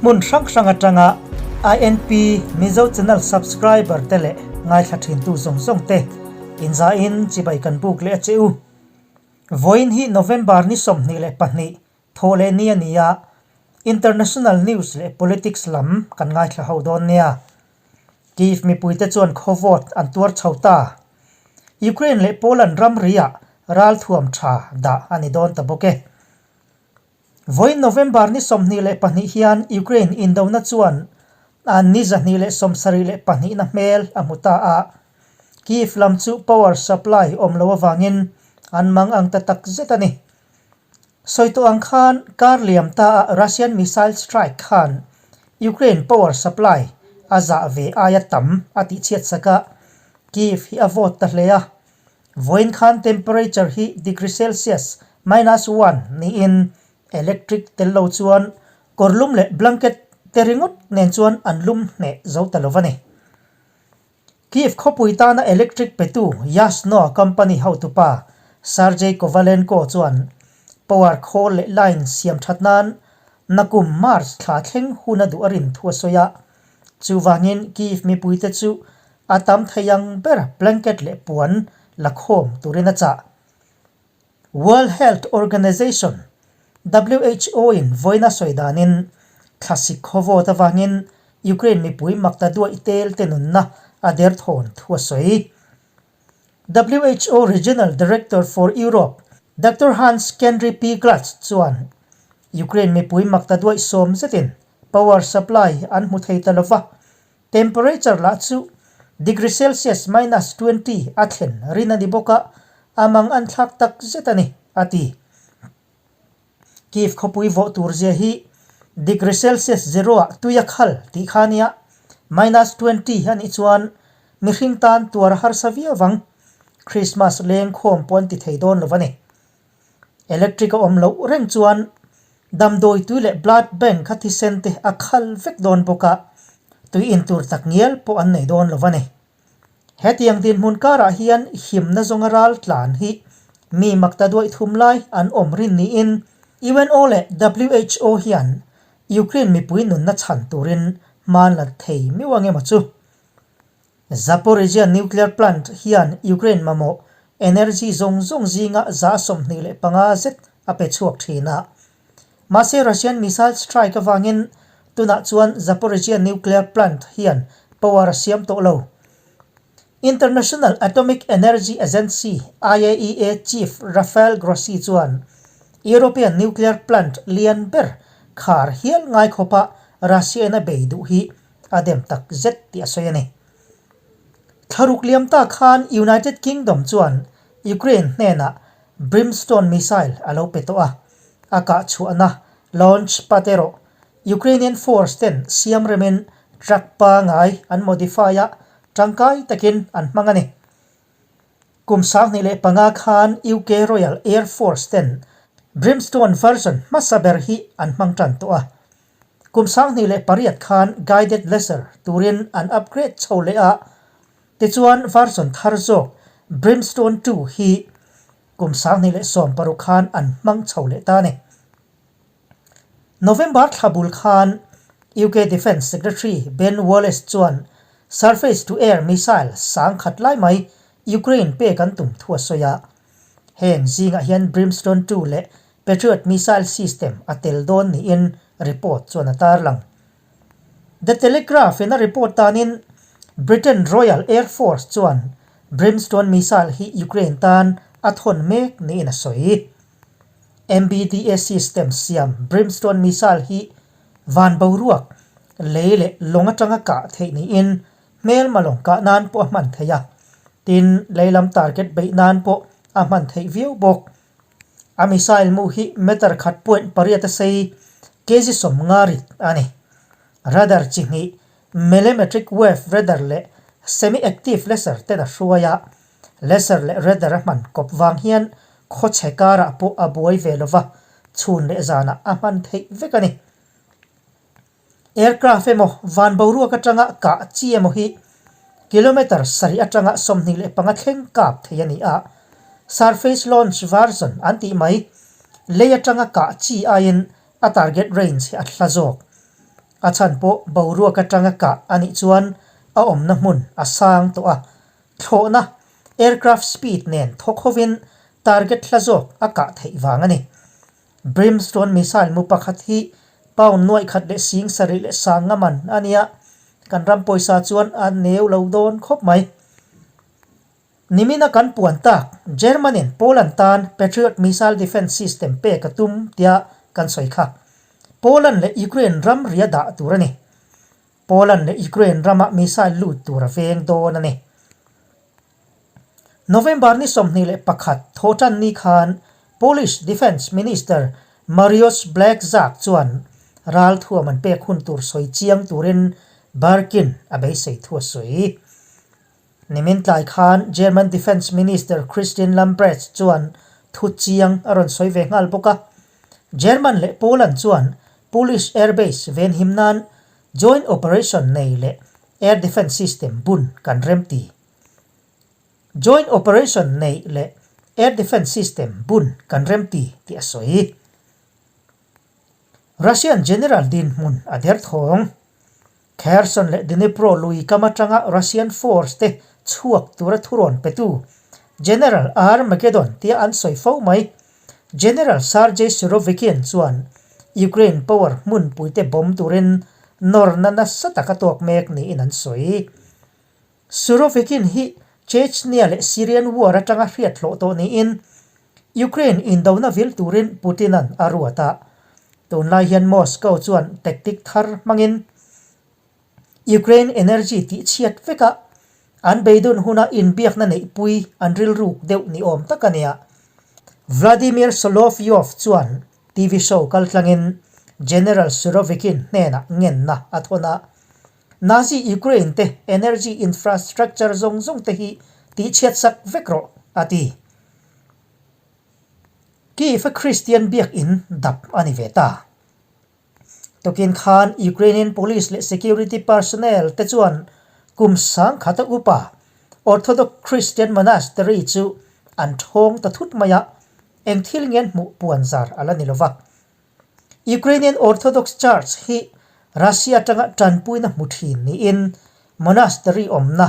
Hmun hrang hrang atanga INP Mizo Channel subscriber te leh ngaithla thintu zawng zawng te inzain chibai kan buk leh a che u. Vawiin hi November ni 22 thawh leh ni a ni a, International News leh Politics lam kan ngaithla ho dawn nia. Kyiv mipuite chuan khaw vote an tuar chho ta. Ukraine leh Poland ramriah ralthuam tha dah a ni dawn ta bawk e. Vawiin November ni 22 hian Ukraine indona chuan an ni 272 na hmel a hmu ta a, Kyiv lam chu power supply awm lo avangin an mang ang ta tak zet a ni. Sawi tawh ang khan kar liam ta a Russian missile strike khan Ukraine power supply a zah ve aia tam a tihchhiat sak a, Kyiv hi a vote ta hle a. Vawiin khan temperature hi degree Celsius minus one niin electric tel lo chuan kawrlum leh blanket te ringawt nen chuan an lum hneh zo ta lo a ni. Kyiv khawpui tana electric petu Yasno company hotupa Sergei Kovalenko chuan power khawl leh line siam that nan nakum March thla thleng hun a duh a rin thu a sawi a. Chuvangin Kyiv mipuite chu a tam thei ang ber blanket leh puan la khawm turin a chah. World Health Organization, who, in vawiin a sawi danin thlasik khaw vawt avangin Ukraine mipui makta duaih tel te nunna a derthawn thu a sawi. Who Regional Director for Europe, Doctor Hans Kendry Piglatz chuan Ukraine mipui makta duaih sawm zetin power supply an hmu thei ta lova, Temperature lah chu degree Celsius minus 20 a thlen rin a ni bawk a, a mang an thlak tak zet a ni, a ti. Kyiv khawpui vawh tur zia hi degree Celsius zero ah tui a khal tih kha a nia, minus 20 a nih chuan mihring tan tuar a harsa viau vang. Christmas leng khawm pawh an ti thei dawn lo a ni. Electric a awm loh reng chuan damdawi tui leh blood bank kha thisen te a khal vek dawn bawk a, tui in tur tak ngial pawh an nei dawn lo a ni. Hetiang dinhmun karah hian himna zawnga ral tlan hi mi makta duaih thum lai an awm rin niin UNO leh who hian Ukraine mipui nunna chhan turin hman la thei miau ang emaw chu. Zaporizhzhia nuclear plant hian Ukraine mamawh energy zawng zawng zinga 25% zet a pe chhuak thin a. Mahse Russian missile strike avangin tunah chuan Zaporizhzhia nuclear plant hian power a siam tawh lo. International Atomic Energy Agency, IAEA, chief Rafael Grossi chuan European nuclear plant lian ber khar hial ngai khawpa Russia-in a bei duh hi a dem tak zet tih a sawi a ni. Thlaruk liam ta khan United Kingdom chuan Ukraine hnenah Brimstone missile a lo pe tawh a, a kah chhuahna launch pad erawh Ukrainian force ten siam remin truck pangai an modify a, tangkai takin an hmang a ni. Kum 2005 khan UK Royal Air Force ten Brimstone version hmasa ber hi an hmang tan tawh a. Kum 2008 khan guided laser turin an upgrade chho leh a, tichuan version thar zawk Brimstone 2 hi kum 2016 khan an hmang chho leh ta a ni. November thla bul khan UK Defence Secretary Ben Wallace chuan surface-to-air missile sang khat lai mai Ukraine pek an tum thu a sawi a. Heng zingah hian Brimstone 2 leh Patriot missile system a tel dawn niin report chuan a tarlang. The Telegraph in a report danin Britain Royal Air Force chuan Brimstone missile hi Ukraine tan a thawn mek niin a sawi. MBDA system siam Brimstone missile hi van boruak, lei leh lawng atanga kah theih niin hmelma lawng kah nan pawh a hman theih a, tin leilam target beih nan pawh a hman theih viau bawk. A missile mu hi meter khat point pariat a sei, kg 50 rit a ni. Radar chi hnih, millimetric wave radar leh semi-active laser ten a hruai a, laser leh radar a hman kawp vang hian khawchhe karah pawh a buai ve lova, chhun leh zanah a hman theih vek a ni. Aircraft emaw van boruak atanga kah chi emaw hi kilometre sarih atanga 25 thleng kap thei a ni a, surface launch version an tih mai, lei atanga kah chi aiin a target range hi a hla zawk. A chhan pawh boruak atanga kah a nih chuan a awmna hmun a sang tawh a, thlawhna, aircraft speed nen thawk hovin target hla zawk a kah theih vang a ni. Brimstone missile mu pakhat hi pound nuaih khat leh sing sarih leh sang nga man a nia, kan ram pawisa chuan a neu lo dawn khawp mai. Nimina kan puan tak, German-in Poland tan Patriot missile defence system pek a tum tia kan sawi kha. Poland leh Ukraine ram ria dah tur a ni. Poland leh Ukraine rama missile lut tur a veng dawn a ni. November ni 21 thawhtan ni khan Polish Defence Minister Mariusz Błaszczak chuan ralthuam an pek hun tur sawi chiang turin Barkin a beisei thu a sawi. Nimin tlai khan German Defence Minister Christine Lambrecht chuan thu chiang a rawn sawi ve nghal bawk a. German leh Poland chuan Polish airbase venhim nan joint operation nei leh air defence system bun kan remti. Joint operation neih leh air defence system bun kan remti tih a sawi. Russian general dinhmun a derthawng. Kherson leh Dnipro lui kam atanga Russian force te chhuak tura thurawn petu General Armageddon tia an sawi fo mai. General Sergei Surovikin chuan Ukraine power hmunpuite bomb turin nawrna nasa taka tawk mek niin an sawi. Surovikin hi Chechnya leh Syrian war atanga hriat hlawh tawh niin Ukraine indona vil turin Putin-a'n a ruat a. Tunlai hian Moscow chuan tactic thar hmangin Ukraine energy tih chhiat vek a, an beidun huna inbiakna neihpui an rilruk deuh ni awm tak a nia. Vladimir Solovyov chuan TV show kaltlangin General Surovikin hnenah ngenna a thawn a, Nazi Ukraine te energy infrastructure zawng zawng te hi tih chhiat sak vek rawh, a ti. Kyiv-a Kristian biakinn dap a ni ve ta. Tukin khan Ukrainian police leh security personnel te chuan kum sangkhata upa Orthodox Christian monastery chu an thawng ta thut mai a, eng thil nge an hmuh puan zar a la ni lo va. Ukrainian Orthodox Church hi Russia atanga tanpuina hmu thin niin monastery awmna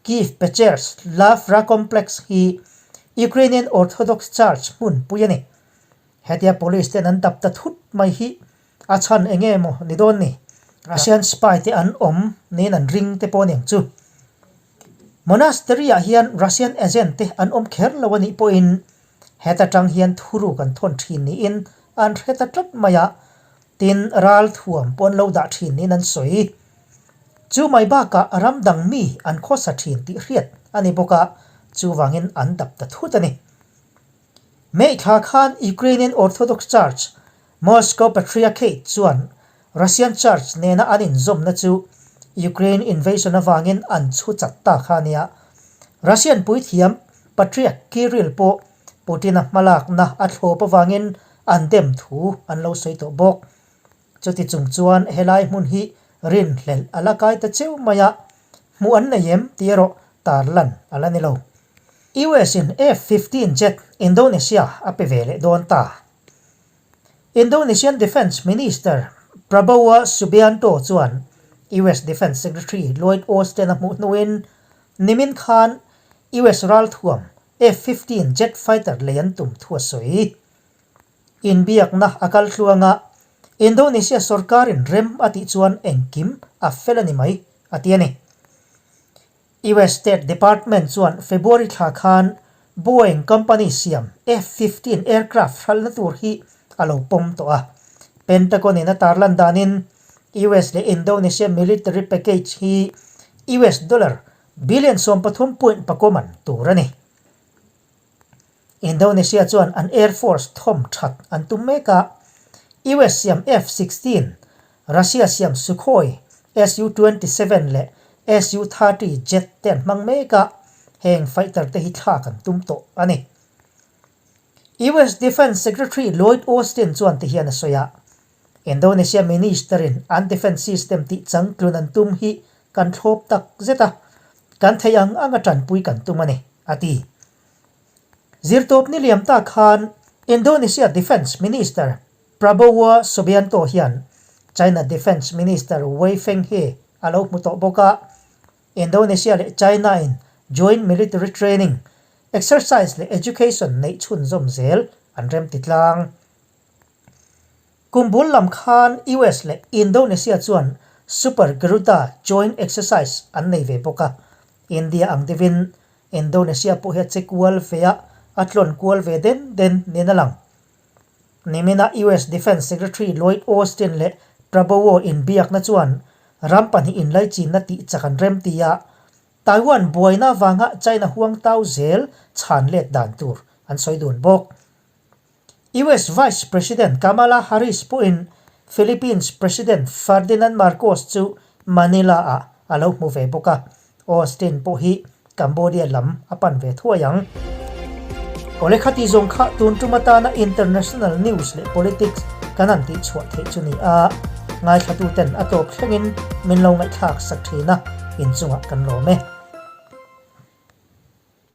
Kyiv Pechersk Lavra complex hi Ukrainian Orthodox Church hmunpui a ni. Hetia police ten an dap ta thut mai hi a chhan eng nge maw ni dawn ni? Russian spy te an awm niin an ring te pawh a ni ang chu. Monastery ah hian Russian agent te an awm kher lo a nih pawhin heta tang hian thuruk an thawn thin niin an hre ta tlat mai a, tin ral thuam pawh an lo dah thin niin an sawi. Chu mai bakah ram dang mi an khawsa thin tih hriat a ni bawk a, chuvangin an dap ta thut a ni. May thla khan Ukrainian Orthodox Church, Moscow Patriarchate chuan Russian Church nena an inzawmna chu Ukraine invasion avangin an chhu chat ta kha a nia. Russian puithiam Patriarch Kirill pawh Putin-a hmalakna a thlawp avangin an dem thu an lo sawi tawh bawk. Chuti chung chuan helai hmun hi rinhlelh a la kai ta cheu mai a, hmuh an nei em tih erawh tarlan a la ni lo. US in F-15 jet Indonesia a pe ve leh dawn ta. Indonesian Defence Minister Prabowo Subianto chuan US Defence Secretary Lloyd Austin a hmuh hnuin nimin khan US ralthuam F-15 jet fighter lei an tum thu a sawi. Inbiakna a kal tluang a, Indonesia sorkarin rem a tih chuan engkim a fel a ni mai, a ti a ni. US State Department chuan February thla khan Boeing company siam F-15 aircraft hralhna tur hi a lo pawm tawh a. Pentagon in a tarlan danin US leh Indonesia military package hi US dollar billion 13 point pakua man tur a ni. Indonesia chuan an air force thawm that an tum mek a, US siam F-16, Russia siam Sukhoi Su-27 leh Su-30 jet te an hmang mek a, heng fighter te hi thlak an tum tawh a ni. US Defence Secretary Lloyd Austin chuan ti hian a sawi a, Indonesia Minister in an defence system tih changtlun an tum hi kan thlawp tak zet a, kan theih ang anga tanpui kan tum a ni, a ti. Zirtawp ni liam ta khan Indonesia Defence Minister Prabowo Subianto hian China Defence Minister Wei Fenghe a lo hmu tawh bawk a. Indonesia leh China-in joint military training, exercise leh education neih chhunzawm zel an remti tlang. Kum bul lam khan US leh Indonesia chuan Super Garuda joint exercise an nei ve bawk a. India ang deuhin Indonesia pawh hi a che kual ve a, a tlawn kual ve den den niin a lang. Nimina US Defence Secretary Lloyd Austin leh Prabowo inbiakna chuan ram pahnih inlaichinna tih chak an rem ti a, Taiwan buaina avanga China huang tau zel chhan let dan tur an sawi dun bawk. US Vice President Kamala Harris pawhin Philippines President Ferdinand Marcos chu Manila-ah a lo hmu ve bawk a, Austin pawh hi Cambodia lam a pan ve thuai ang. Awle khati zawng kha tun tum atana international news leh politics kan han tih chhuah theih chu ni a, ngaithlatuten a tawp thlengin min lo ngaihthlak sak thin a, inchungah kan lawm e.